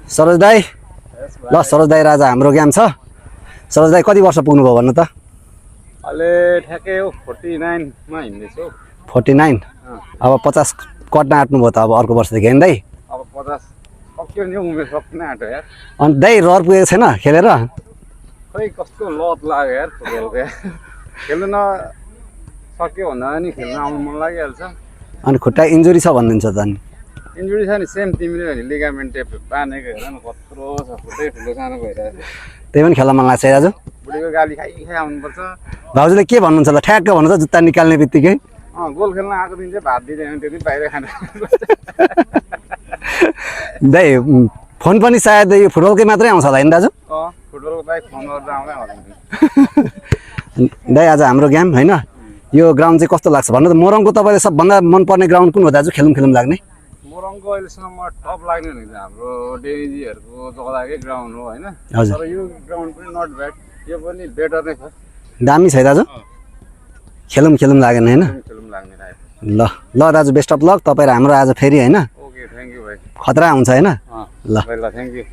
सरोज दाई ल सरोज दाई राजा हाम्रो गेम छ सरोज दाई कति वर्ष पुग्नुभयो भन्नु त अहिले ठ्याक्कै हो 49 मा हिँड्दैछु 49 अब 50 कट्न आँट्नुभयो त अब अर्को वर्षदेखि हैन दाई अब 50 सक्यो नि उमेर सक्न आँट्यो यार अनि दाई रहर पुगेको छैन खेलेर खै कस्तो लत लाग्यो यार फुटबलको खेल्नु न सक्यो भन्दा नि खेल्न आउनु मन लागिहाल्छ अनि खुट्टा इन्जुरी छ भन्नुहुन्छ त अनि इन्जुरी छ नि सेम तिमीले नि लिगामेन्ट टेप बानेको हेर न कत्रो छ फुटै ठुलो सानो भइरहेको त्यही पनि खेल्न मन लाग्छ है दाजु बुढीको गाली खाइ खाइ आउनुपर्छ भाउजूले के भन्नुहुन्छ ल ठ्याक्क भन्नु त जुत्ता निकाल्ने बित्तिकै गोल खेल्न आएको दिन चाहिँ भात दिँदैन त्यो दिन बाहिर खानु दाइ फोन पनि सायद यो फुटबलकै मात्रै आउँछ होला हैन दाजु फुटबलको बाहेक फोन गर्दा आउँदै आउँदैन दाइ आज हाम्रो गेम हैन यो ग्राउन्ड चाहिँ कस्तो लाग्छ भन्नु त मोरङको तपाईँले सबभन्दा मनपर्ने ग्राउन्ड कुन हो दाजु खेलौँ लाग्ने मोरङको अहिलेसम्म टप लाग्ने भनेको हाम्रो डेनिजीहरूको जग्गाकै ग्राउन्ड हो होइन हजुर तर यो ग्राउन्ड पनि नट ब्याड यो पनि बेटर नै छ दामी छ है दाजु खेलौँ लागेन हैन खेलौँ लाग्ने ल ल दाजु बेस्ट अफ लक तपाईँ र हाम्रो आज फेरि हैन ओके थ्याङ्क यू भाइ खतरा हुन्छ हैन ल ल थ्याङ्क यू